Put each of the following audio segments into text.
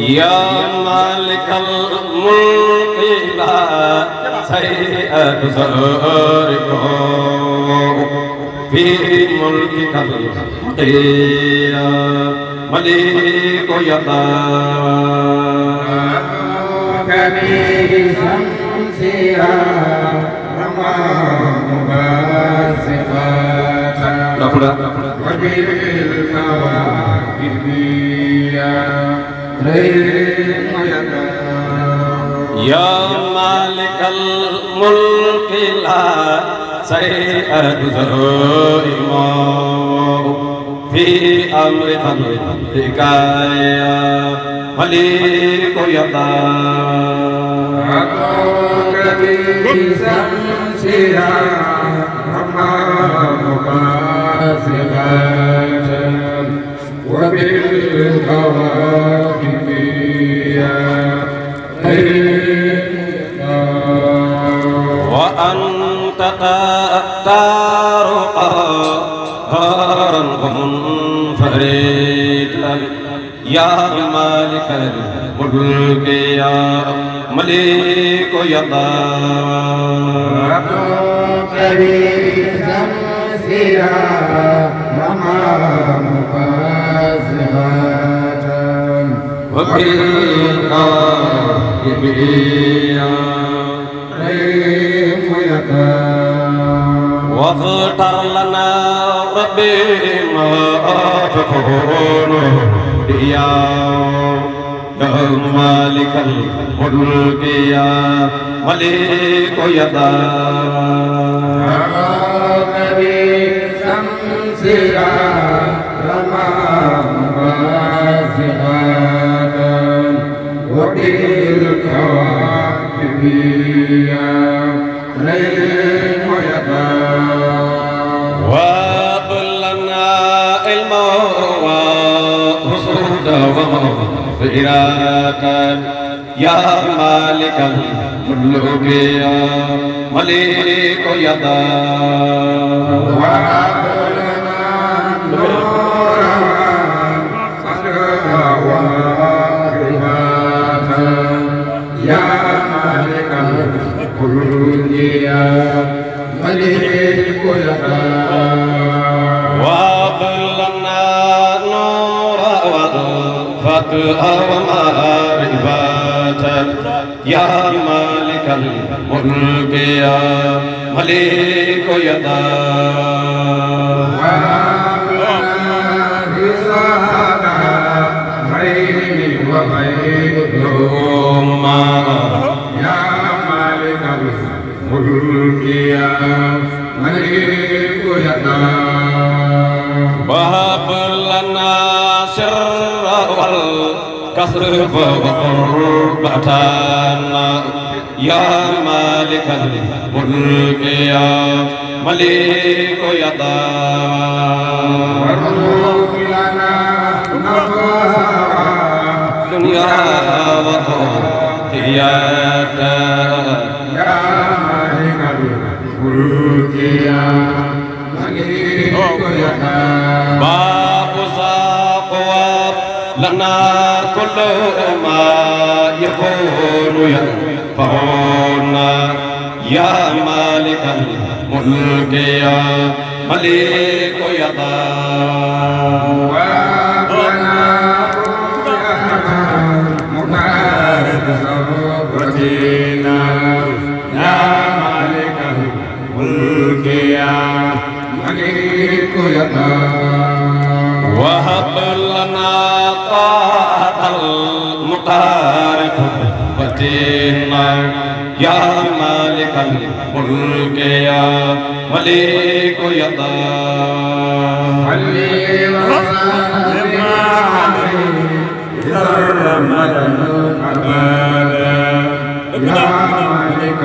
يا مالك الملك لا سيئة زاركم في ملكك الحقيقي مليك يدا كنيسا سيرا رمان باسقاتا وبالكواكب يا مالك الملك لا سيئة زائم في أمر خلقك يا مليك يدا سمسيرا رمان باسقاتا وبالكواكب وأنت تختار قهرا ومنفردا يا مالك الملك يا مليك يدا كريزا سيرا رمان باسقاتا وبالكواكب واختر لنا ربي ما تكون يا مالك الملك يا مليك يدا سمسيرا رمان باسقاتا وبالكواكب وابلنا علما ورشدا ومغفرة يا مالك الملك يا مليك يدا وابلنا نورا صدرا ومغفرة يا مالك الملك يا مليك يدا وابلنا نورا والفتح ومعرفة يا مالك الملك يا مليك يدا وابلنا رزاقا غير وغيرهما يا مالك الملك يا مليك يدا وهب لنا سر والكسر وقربتنا يا مالك الملك يا مليك يدا وارزق لنا نفع دنيا وآخرة يا مالك الملك يا مليك يدا باب ساقوا لنا كل ما يكون ينفعنا يا مالك الملك يا مليك يدا وابنا مبارك صبرتنا يا مالك الملك يا مليك يدا وهب لنا طاعة المختار فتنا يا مالك الملك يا مليك يدا علي وسلم يا مالك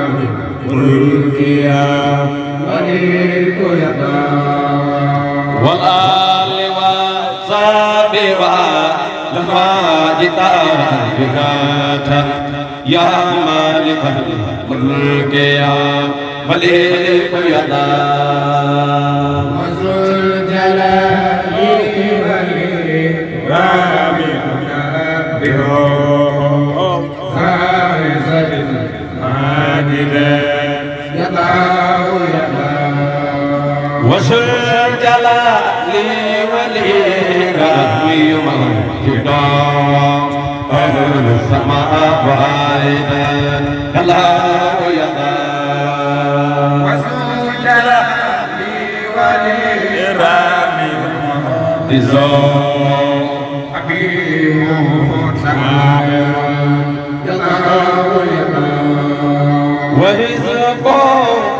الملك يا مليك يدا والآل والصحب والأزواج طاهرات يا مالك الملك يا مليك يدا وذو الجلال والإكرام مكبره خالصة ماجدا يداه يدا وذو الجلال والإكرام مكبره أهل السماء وعيدا الله يدا وذو الجلال والإكرام بزور حكيم سماع يداه يدا وحزب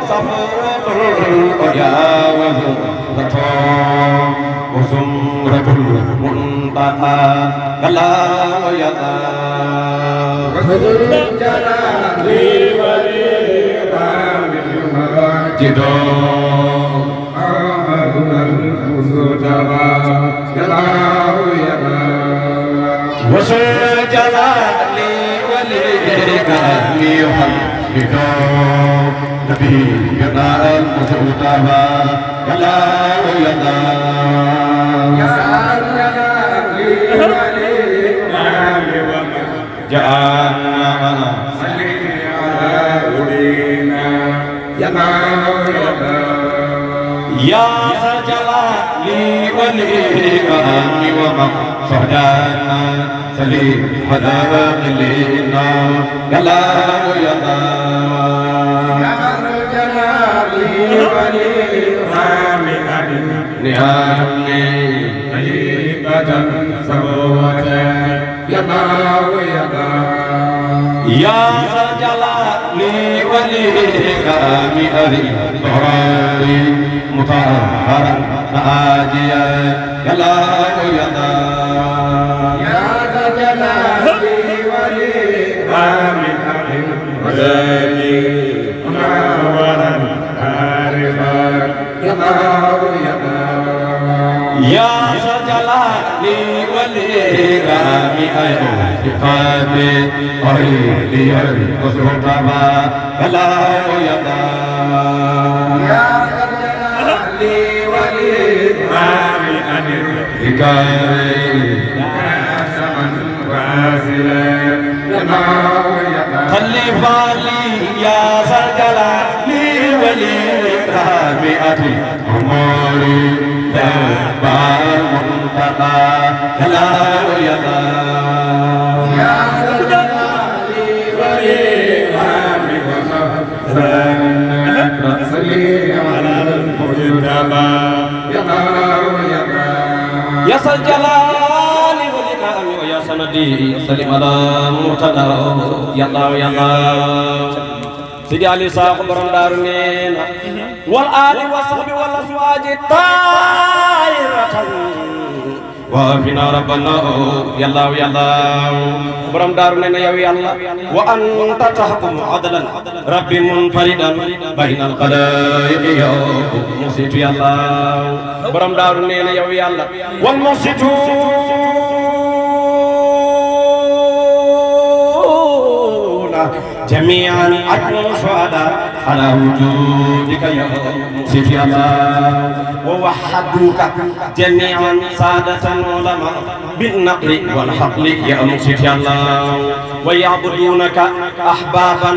صفرة الأريا وزمرة وزمرة المنتهى الله يدا وذو الجلال والإكرام المجد أهلنا المصطفى يداه يدا وذو الجلال والإكرام يحمد نبينا المصطفى الله يدا يا الجلال والإكرام جاءنا صلي على ولينا يداه يدا يا ذا الجلال والإكرام ومقصدنا سليم هدانا يلا يدا يا الجلال والإكرام نعمي طيبة سموة يداه يدا يا ذا الجلال والإكرام أري طهراني مطهرا ناجيا يلا يدا يا ذا الجلال والإكرام وزادي منورا عارفا يداه يدا يا ذا الجلال والإكرام أيقظ أريد المصطفى يلا يدا يا ذا الجلال والإكرام كاسما واسلا يداه يدا خليفة لي يا ذا الجلال والإكرام أتي أموري تبع المنتقى يلا يدا يا ذا الجلال والإكرام صلي على المجتبى يداه يدا يا ذا الجلال والإكرام ويا سندي سلم على مرتضى يلا يلا سيدي علي صاحب برم دارنين والآل والصحب والأزواج الطاهرة وفينا ربنا يلا يلا برم دارنين يا يلا وأنت تحكم عدلا رب منفردا بين الخلائق يا مسيت يلا برم دارنين يا يلا والمسيت جميعا أكمل شهداء على وجودك يا سيدي الله ووحدوك جميعا سادة علماء بالنقل والحقل يا سيدي الله ويعبدونك أحبابا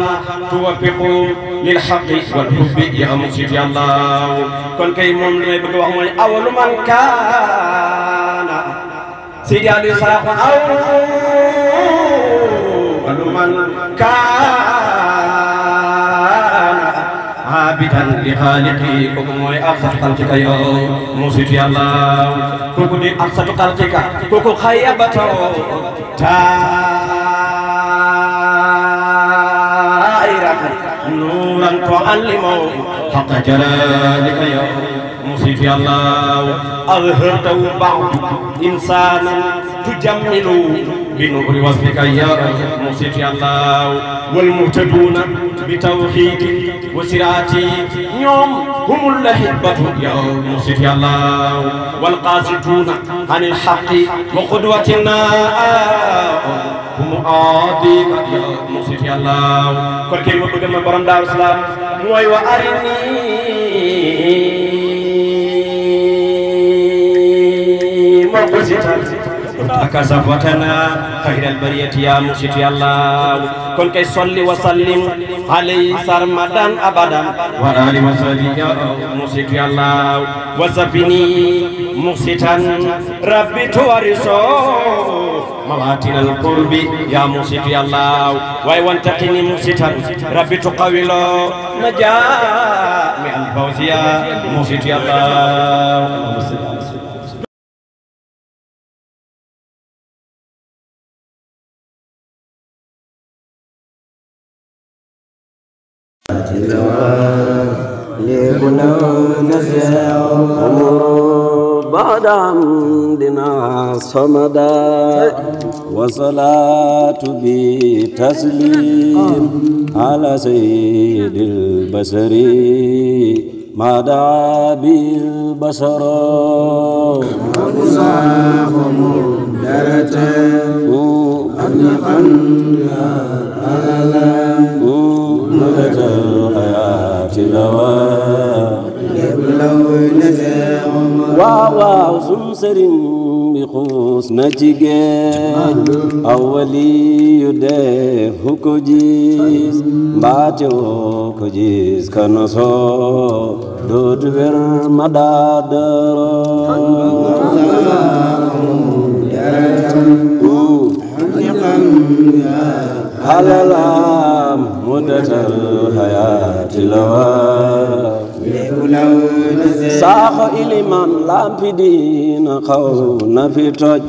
توفقوا للحق والحب يا سيدي الله كن كي مملي بقوة أول من كان سيدي علي صاحب من كان عابدا لخالقه كوكو موي ابسط خلقك يا موسيقى الله كوكو دي ابسط خلقك كوكو خيبته دائرة نورا تعلمه حق جلالك يا موسيقى الله أظهرته بعض إنسانا تجمل بنور وصفك يا موسيقى الله والمهتدون بتوحيد وسراتي يوم هم الأحبة يوم سيدي الله والقاسطون عن الحق وقدوتنا هم آديك يوم سيدي الله كل كلمة بقول من برام دار السلام موي وأرني كسفتنا خير البرية يا مسيت يا الله كن كي صلي وسلم عليه سرمدا أبدا وآل وصحبه يا مسيت يا الله وزفني مسيتا ربي توارثه مواتن القرب يا مسيت يا الله وانتقني مسيتا ربي تقوي له مجامع الفوز يا مسيت يا الله بعد عمدنا صمدا وصلاة بتسليم على سيد البشر ما دعا بالبشر وأصابهم درجة أنقا مدة الحياة waaw sun sëriñ bi xuus na ci géej awali yu def ko gis mbaate woo ko gis kana soo dootu wer ma halalam mudatal hayati lawa saaxo iliman lampi diina xaw na fi toj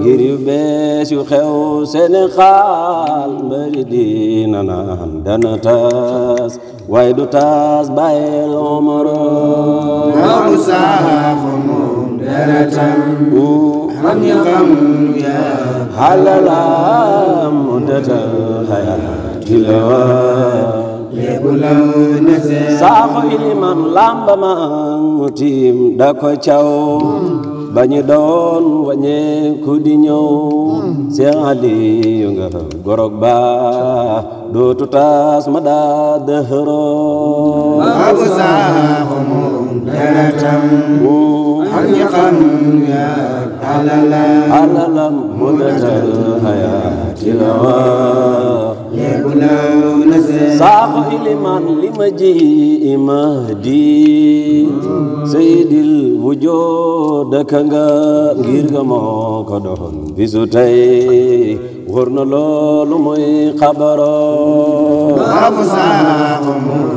ngir yu bees yu xew Sénégal mbari diina naan dana tas waaye du tas bàyyil Omaro waaw saaxo moom dara tam xam ñu xam yaa halalam mudatal hayati lawa saaxo iliman lamba ma mu tiim da ko caw bañu doon wañe ku di ñëw Seex Aliyu nga gorog ba dootu taas ma daa dëhëroo waaw saaxo moom dara tam xam ñu xam yaa alalam mudatal hayaati lawa saaxo iliman li ma ji Mahdi Seydil wujud ka nga ngir nga moo ko doon bisu tey wóor na loolu mooy xabaro waaw saaxo moom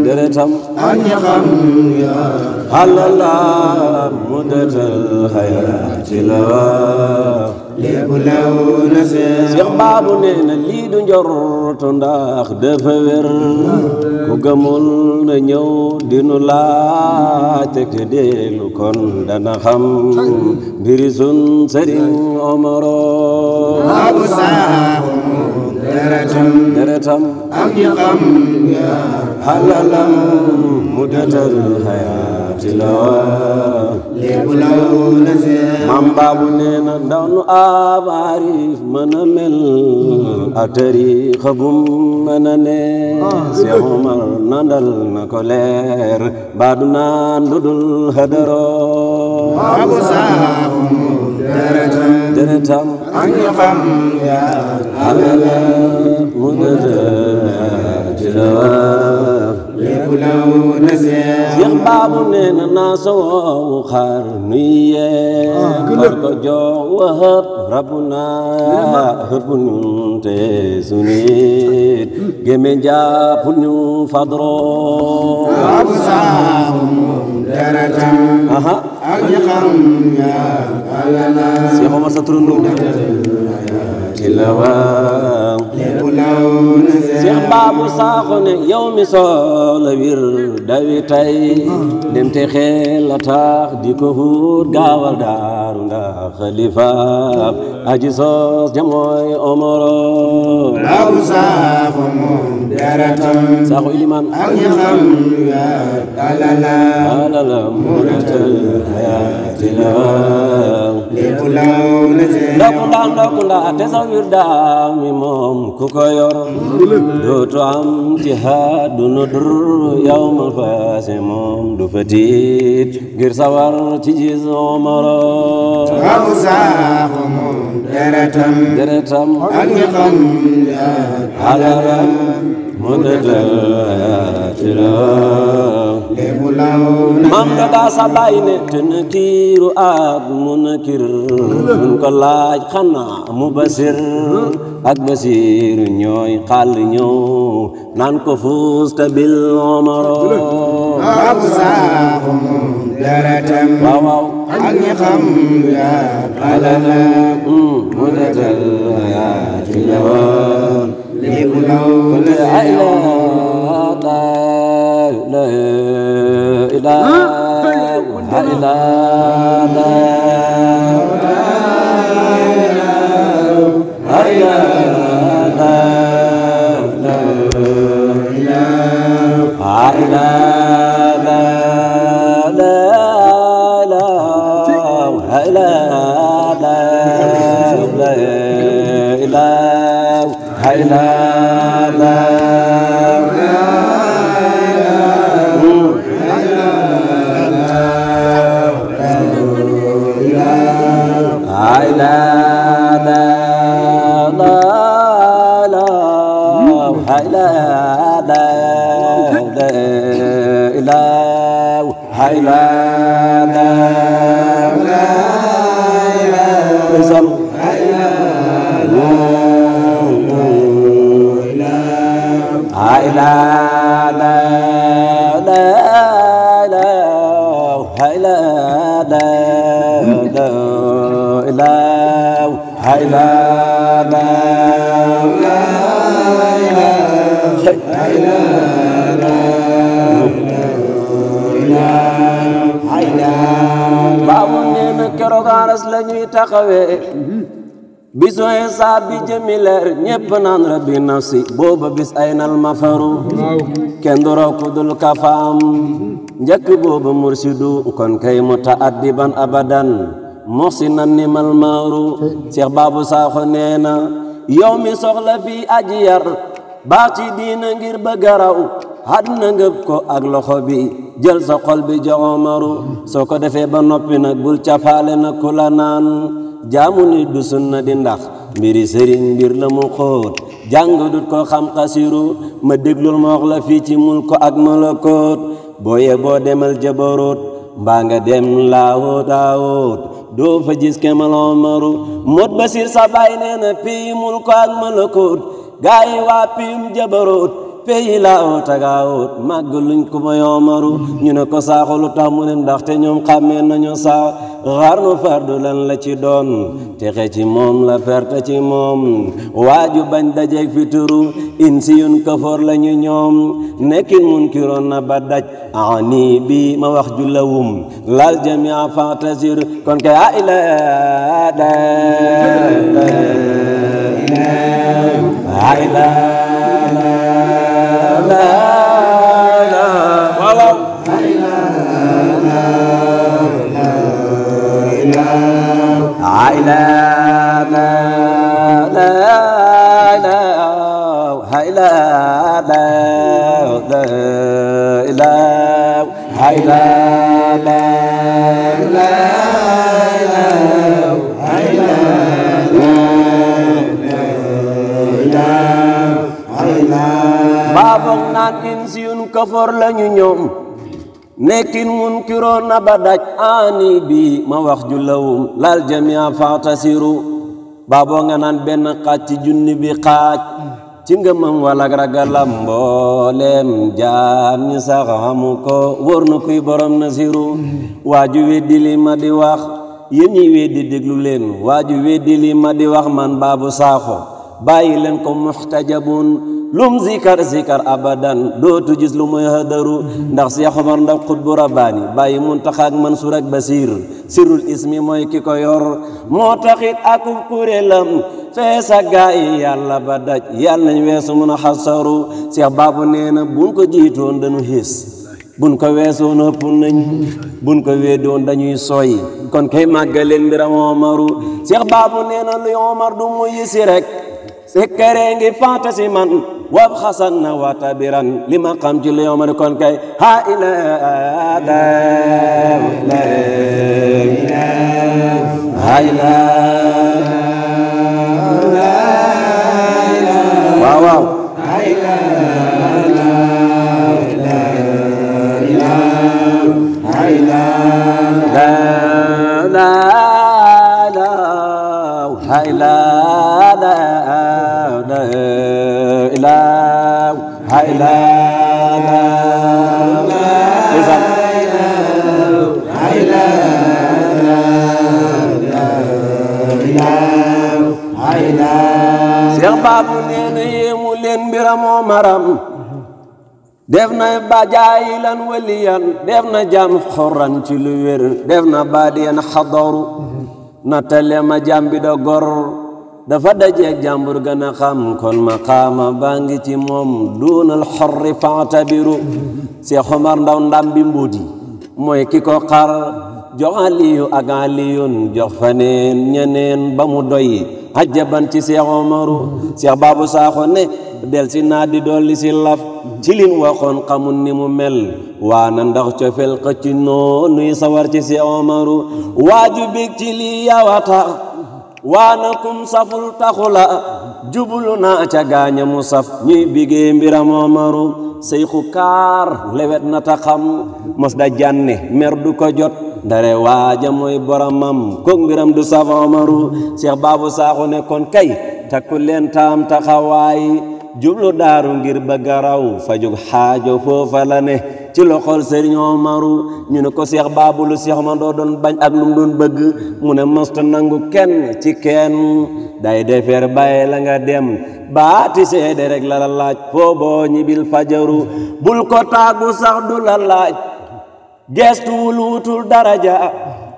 deretam ak ñi xam yaa halalam mudatal hayaati lawa Seex Baabu nee na lii du njortu ndax dafa wér ku gëmul na ñëw dinu laaj te déglu kon dana xam mbiri sun Sëriñ Omaro waaw saaxo moom deretam ak ñi xam yaa halalam mudatal hayaati lawa Maam Baabu nee na ndaw nu ab arif mën a mel ak tariixa bum mën a ne Seex Omar nandal na ko leer baadu naan lu dul hadaro waaw saaxo moom deretam ak ñi xam yaa halala mudatal lawa Seex Baabu nee na naa soowu xaar nuy yee war ko jox wahab rabbuna hëpp ñun te sunit gémé jàpp ñu fadro waaw saaxo moom dara tam ak ñi xam yaa Seex Omar sa turandoo tilawa Cheikh Babou Sakho ne yow mi soxla wir dawi tay dem te xel la tax di ko wut gaawal daaru ndax xalifa aji sos jamooy omoro Babou Sakho moom daratam Sakho iliman ak ñi xam ya alala munatal hayatila lépp law na seen ndokku ndaa te sa wir daa mi moom ku ko yor dootu am ci àdduna dur yawmal faase moom du fatit ngir sawar ci gis omoro Babou Sakho moom deretam ak ñi xam ya alala munatal hayatila lépp law na mam nga daa sa baay ne te na kiiru ak munakir mun ko laaj xanaa mu basir ak basir ñooy xàll ñëw naan ko fuusta bil omoro Babou Sakho moom deretam waaw waaw ak ñi xam ya alala munatal hayatila lépp law na ay la Babou nee na keroog aras la ñuy taxawee bisu hisaab bi jëmi leer ñépp naan rabbi nafsi booba bis aynal mafaru kenn du raw ku dul kafaam njëkk booba mursidu kon kay mutaaddiban abadan muhsinan nimal maaru Cheikh Babou Sakho nee na yow mi soxla fii aji yar baax ci diina ngir bëgg a raw àdduna ngëb ko ak loxo bi jël sa xol bi jox Omaru soo ko defee ba noppi nag bul cafaale na ku la naan jaamu nit du sunna di ndax mbiri sëriñ mbir la mu xóot jàng dut ko xam xasiru ma déglul ma wax la fii ci mul ko ak malakoot booye boo demal jabaroot mbaa nga dem laawut aawut doo fa gis kemal Omaru mot basir sa baay nee na pii mul ko ak malakoot gaa yi waa piim jabaroot peyi laawut ak aawut màgg luñ ko may Omaru ñu ne ko Sakho lu tax mu ne ndaxte ñoom xàmmee nañu saa xarnu fardu lan la ci doon texe ci moom la perte ci moom waaju bañ dajeeg fi turu insiyun kafoor lañu ñoom nekkin munkiroon na ba daj ani bi ma wax ju lawum lal jamia fantasir kon kay a ila da ila baabong naan insiyun kafoor lañu ñoom nekkin munkiroon na ba daj ani bi ma wax ju lawum lal jamia fantasiru baaboo nga naan benn xaaj ci junni bi xaaj ci ngëmam wala ragalam mboolem jaam ñi sax xamu ko wóor na kuy borom nasiru waaju weddi li ma di wax yéen ñi weddi déglu leen waaju weddi li ma di wax man Babou Sakho bàyyi leen ko muxtajabun lum zikar abadan dootu gis lu muy hadaru ndax Cheikh Omar ndax xutbu rabbaani bàyyi Muntaxa ak Mansuur ak Basiir sirul ismi mooy ki ko yor moo taxit ak kuréelam feesa gaa yi yàlla ba daj yàlla nañ weesu mun a xasaru Cheikh Baabu nee na buñ ko jiitoon dañu xiis buñ ko weesoon ëpp nañ buñ ko weddoon dañuy sooy kon kay màggaleen mbiram Omaru Cheikh Baabu nee na luy Omar du mu yisi rek sekkere ngi fantasi man wab xasan na watabiran li ma xam ci luy Omar kon kay ha ilaha waaw waaw Cheikh Baabu nee na yéemu leen mbiram Omaram def na bajaayilan waliyan def na jam xorran ci lu wér def na baadiyan xadaru na tale ma jambi do gor dafa dajeeg jàmbur gën a xam kon maqaama baa ngi ci moom duunal xorri faatabiru Cheikh Omar ndaw ndam bi mbuuti mooy ki ko xar jox Aliyu ak Aliyun jox faneen ñeneen ba mu doy ajaban ci Cheikh Omaru Cheikh Baabu Saaxo ne del si naa di dolli si laf ci lin waxoon xamul ni mu mel waana ndax cofel xëcc noonuy sawar ci Cheikh Omaru waaju bég ci lii yawata waana kum saful taxula jublu naa ca gaaña mu saf ñuy bigee mbiram Omaru seyxu kaar lewet na ta xam mos da jànne mer du ko jot ndare waaja mooy boromam kook mbiram du saf Omaru Cheikh Baabu Saaxo ne kon kay takku leen taam taxawaay jublu daaru ngir bëgg a raw fajug xaajo foofa la ne ci loxol Sëriñ Omaru ñu ne ko Cheikh Baabu lu Cheikh ma doo doon bañ ak lu mu doon bëgg mu ne mosta nangu kenn ci kenn day defeer bàyyi la nga dem baati seede rek la la laaj foo boo ñibil fajaru bul ko tàggu sax du la laaj gestuwul wutul daraja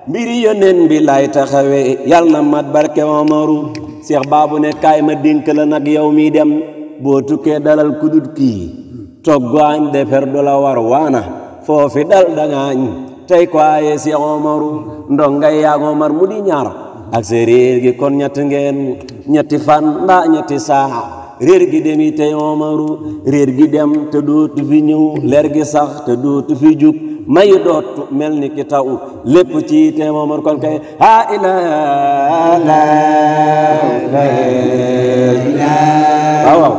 mbiri yónneen bi lay taxawe yal na mat barke Omaru Cheikh Baabu ne kaay ma dénk la nag yow mi dem boo tukkee dalal kudut kii toggu añ defer du la war waana foofi dal dangaañ tey ko aye Cheikh Omaru ndongay yaag Omar mu di ñaar ak sa réer gi kon ñett ngeen ñetti fan mbaa ñetti saa réer gi demi tey Omaru réer gi dem te dootu fi ñëw leer gi sax te dootu fi jug mayu dootu mel ni ki taw lépp ci tey Omar kon kay ha ilaha waaw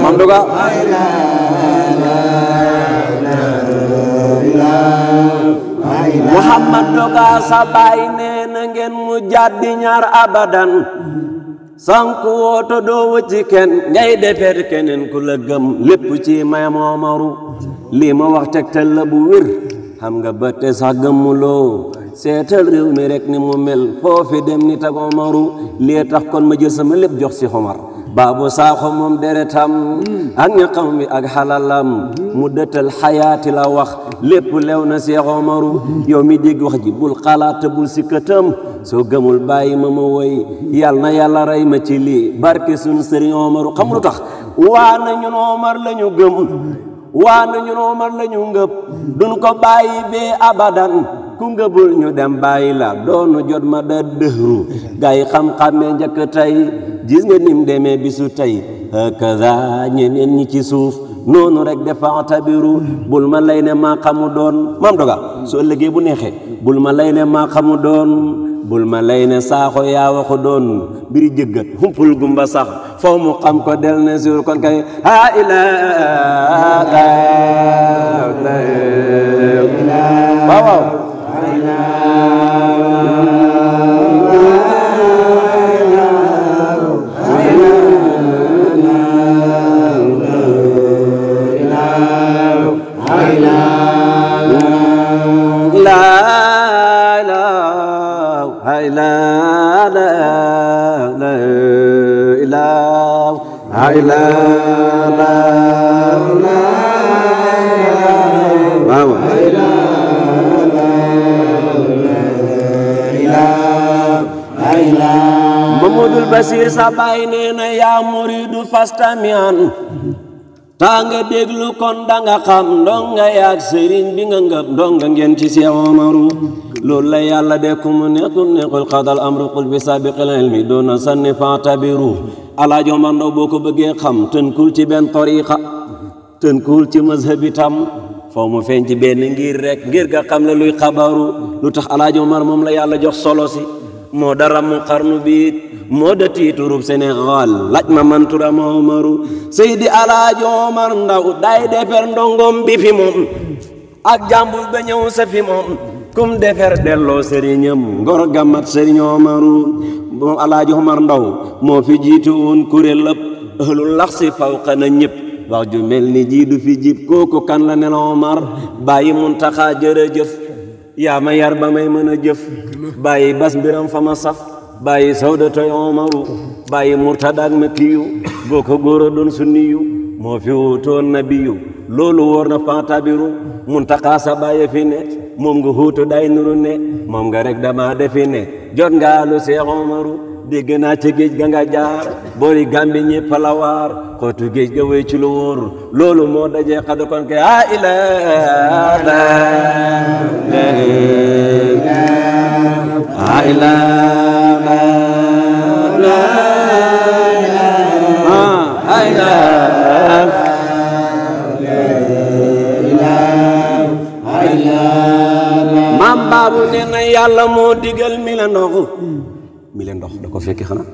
Mam Doga Muhammad Doga sa baay nee na ngeen mu jàddi ñaar abadan sanku wooto doo wëcci kenn ngay defeet keneen ku la gëm lépp ci mayam Omaru lii ma wax tegtal la bu wér xam nga ba te sax gëmmuloo seetal réew mi rek ni mu mel foofi dem ni tag Omaru lii tax kon ma jël sama lépp jox si Omar Baabu Saaxo moom deretam ak ñaqam bi ak xalalam mu dëtal xayaati la wax lépp lew na Cheikh Omaru yow mi dégg wax ji bul xalaat bul sikkatam soo gëmul bàyyi ma ma woy yal na yàlla rey ma ci lii barke suñu Sëriñ Omaru xam lu tax waa na ñun Omar la ñu gëm waa na ñun Omar la ñu ngëp duñ ko bàyyi bee abadan ku ngëbul ñu dem bàyyi la doonu jot ma da dëhru gaa yi xam-xamee njëkk tey gis nga nim demee bisu tey hakaza ñeneen ñi ci suuf noonu rek dafa tabiru bul ma lay ne maa xamu doon Mam Doga su ëllëgee bu neexee bul ma lay ne maa xamu doon bul ma lay ne saaxo yaa waxu doon mbiri jëggat humpul gumba sax foo mu xam ko del ne suur kon kay ha ilaaha waaw Mamadul Basir sa baay nee na yaa muridu fastamian taa nga déglu kon danga xam ndonga yaag sëriñ bi nga ngëb ndonga ngeen ci Seex Omaru loolu la yàlla de ku mu neexul xadal amru qul bi sabiqil ilmi doona sanni fatabiru Alaaji Omar Ndaw boo ko bëggee xam tënkul ci benn tariqa tënkul ci mazhab itam foo mu feeñ ci benn ngir rek ngir nga xam ne luy xabaru lu tax Alaaji Omar moom la yàlla jox solo si moo dara mu xarnu biit moo da tiiturub Sénégal laaj ma man tura ma Omaru Seydi Alaaji Omar Ndaw day defer ndongom bi fi moom ak jàmbur ba ñëw sa fi moom kum defer delloo sëriñam ngor gamat sëriñ Omaru moom Alaaji Omar Ndaw moo fi jiitu woon kuréel lëpp ëhlul lax si fawqa na ñëpp wax ju mel ni jiidu fi jib kooku kan la ne la Omar bàyyi Muntaxa jërëjëf yaa ma yar ba may mën a jëf bàyyi bas mbiram fa ma saf bàyyi sawdatoy Omaru bàyyi murtadak ma kiyu boo ko góor a doon sunniyu moo fi wuutoon nabiyu loolu wóor na fatabiru Muntaxa sa bàyyi fi ne moom nga huutu day nuru ne moom nga rek dama defi ne jot nga lu Seex Omaru dégg naa ci géej ga nga jaar boori Gambi ñépp la waar xootu géej ga wéy ci lu wóor loolu moo dajee xadu kon ke a ilaaha maam baabu nee na yàlla moo digal mi la ndox da ko fekki xanaa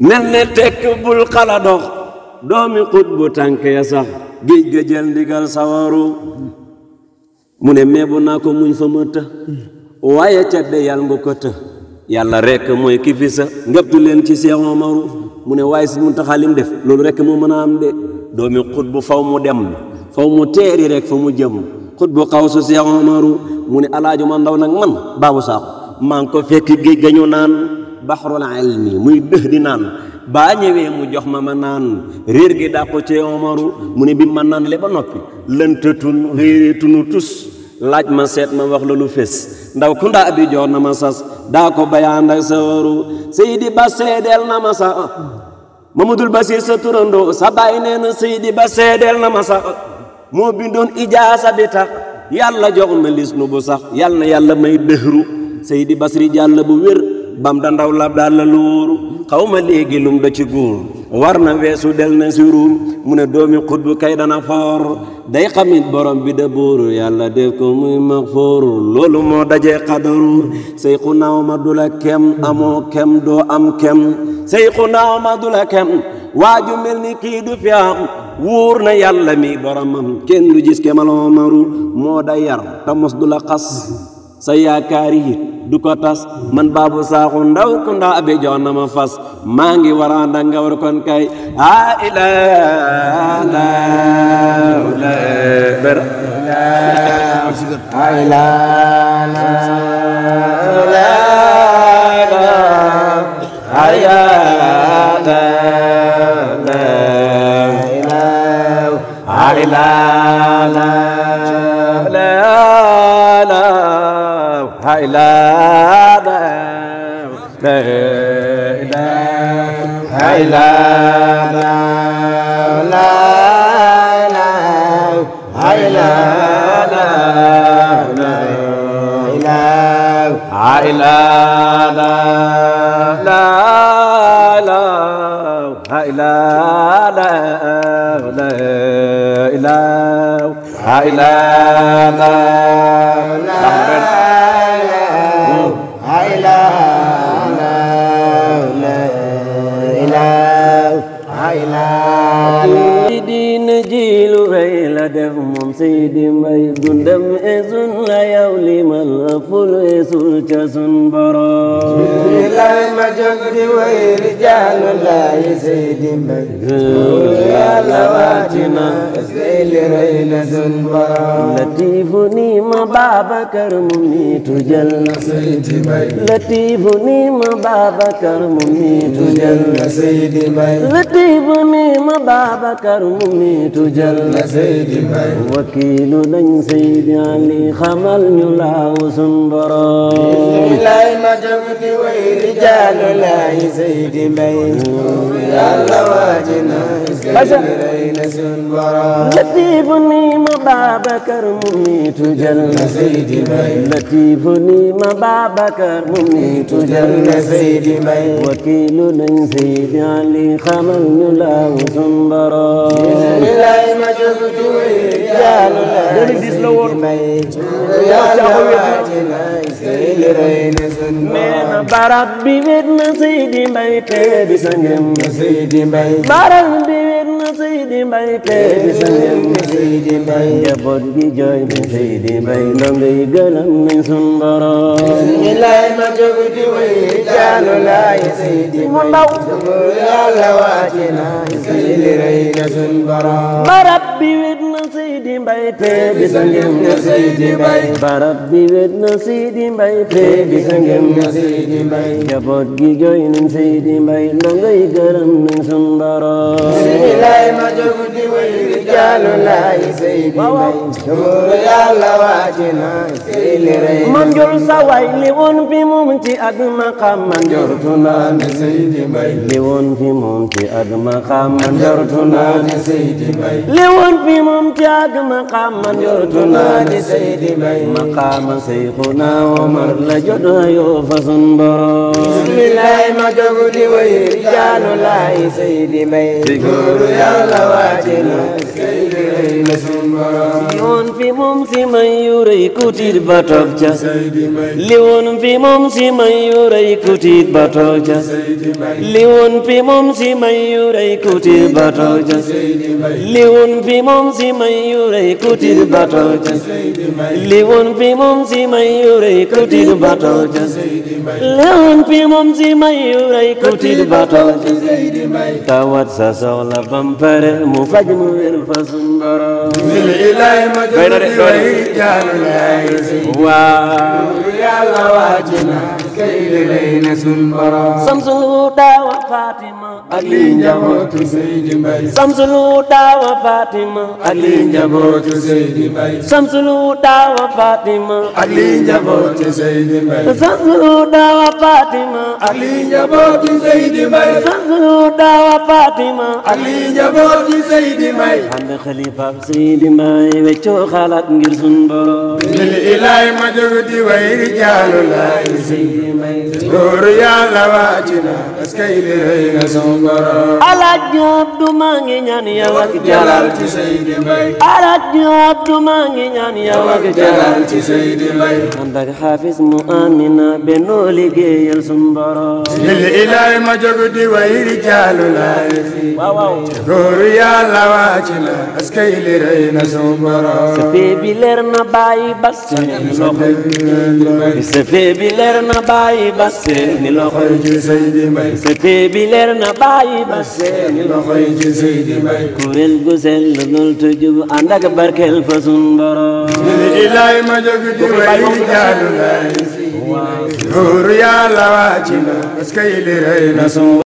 mel ne tekk bul xala dox doomi xut bu tànk ya sax géej ga jël ndigal sawaru mu ne meebu naa ko muñ fa ma të waaye cadde yàlla nga ko të yàlla rekk mooy ki fi sa ngëptu leen ci Seex Omaru mu ne waaye si Muntaxa lim def loolu rekk moo mën a am de doomi xut bu faw mu dem faw mu teeri rek fa mu jëm xut bu xaw su Seex Omaru mu ne Alaaji Omar Ndaw nag man Baabu Saaxo maa ngi ko fekk géej ga ñu naan baxrul ilmi muy dëx di naan baa ñëwee mu jox ma naan réer gi dàqu ci Omaru mu ne bi ma naan le ba noppi lëntatun réeréetunu tus laaj ma seet ma wax la lu fés ndaw ku ndaa bi jox na ma sas daa ko bayaan ak sawaru Seydi Ba seedeel na ma sa Mamadul Basir sa turandoo sa baay nee na Seydi Ba seedeel na ma sa moo bindoon ijaasa bi tax yàlla jox ma lis nu bu sax yàlla na yàlla may dëhru Seydi Basri jàll bu wér bam da ndaw lab daal la lu wóoru xaw ma léegi lum da ci góor war na weesu del na si ruum mu ne doomi xutbu kay dana foor day xamit borom bi da bóoru yàlla def ko muy maxfoor loolu moo dajee xadaru Seyxuna Omar du la kem amoo kem doo am kem Seyxuna Omar du la kem waaju mel ni kii du fi am wóor na yàlla mi boromam kenn du gis kemal Omaru moo da yar te mos du la xas sa yaakaar yi du ko tas man Baabu Saaxo Ndaw ku ndaa abe jox na ma fas maa ngi war a ànd ak nga war kon kay a ilaaha bilaay ma jóg di way rijaalu laay Seydi Mbay yàlla waatina li rëy na sun borom latifu ni ma Babakar mu nitu jël na Seydi Mbay latifu ni ma Babakar mu nitu jël na Seydi Mbay latifu ni ma Babakar mu nitu jël na Seydi Mbay wakiilu lañ Seydi Ali xamal ñu laaw sun borom bilaay ma jóg di way rijaalu laay Seydi Mbay yàlla waatina li rëy na sun borom latifu ni ma Babakar mu nitu jël na Seydi Mbay latifu ni ma Babakar mu nitu jël na Seydi Mbay wakiilu lañ Seydi Ali xamal ñu laaw sun borom bilaay ma jóg di way rijaalu laay Seydi Mbay yàlla waatina li rëy na sun neena barab bi wet na Seydi Mbay te di sa ngem Seydi Mbay barab bi wet na Seydi Mbay te di sa ngem Seydi Mbay njaboot gi jooy na Seydi Mbay ndongoy gërëm nañ sun borom bilaay ma jóg di way rijaalu laay Seydi Mbay yàlla waatina li rëy na sun borom barab bi wet na Seydi Mbay te di sa ngem Seydi Mbay barab bi wet na Seydi Mbay te di sa ngem Seydi Mbay njaboot gi jooy nañ Seydi Mbay ndongoy gërëm nañ sun borom bilaay ma jóg di way rijaalu laay Seydi Mbay yàlla waatina li rëy na man jol sa way li woon fi moom ci ak maqam man jortu naa ne Seydi Mbay li woon fi moom ci ak maqam man jortu naa ne Seydi Mbay li woon fi moom ci ak maqam man jortu naa ne Seydi Mbay maqama Seyxuna Omar la jot yoo fa sun borom bilaay ma jóg di way rijaalu laay Seydi Mbay yàlla waatina li rëy na sun borom li woon fi moom si may yu rëy ku tiit ba toog ca li woon fi moom si may yu rëy ku tiit ba toog ca li woon fi moom si may yu rëy ku tiit ba toog ca li woon fi moom si may yu rëy ku tiit ba toog ca li woon fi moom si may yu rëy ku tiit ba toog ca li woon fi moom si may yu rëy ku tiit ba toog ca tawat sa soxla bam pare mu faj mu wér fa sun borom bilaay ma jóg di way rijaalu laay Seydi waaw yàlla waatina li rëy na sun borom Samsulu daawa Fatima ak li njabootu Seydi Mbay Samsulu daawa Fatima ak li njabootu Seydi Mbay Samsulu daawa Fatima ak li njabootu Seydi Mbay Samsulu daawa Fatima ak li njabootu Seydi Mbay Samsulu daawa Fatima ak li njabootu Seydi Mbay ànd xalifa Seydi Mbay weccoo xalaat ngir sun borom bilaay ma jóg di way rijaalu laay Seydi Mbay góoru yàlla waatina li rëy na sun borom Alaaji Abdu maa ngi ñaan yow ak jalal ci Seydi Mbay Alaaji Abdu maa ngi ñaan yow ak jalal ci Seydi Mbay ànd ak xaafis mu Amina bennoo liggéeyal sun borom bilaay ma jóg di way rijaalu laay waaw waaw góoru yàlla waatina li rëy na sun borom sëfee bi leer na bàyyi bas seeni loxo sëfee bi leer na bàyyi bas seeni loxo ci Seydi Mbay sëfee bi leer na bàyyi bas seeni loxo ci Seydi Mbay kuréel gu sell lool te jub ànd ak barkel fa sun borom bilaay ma jóg di way rijaalu laay góoru yàlla waatina li rëy na sun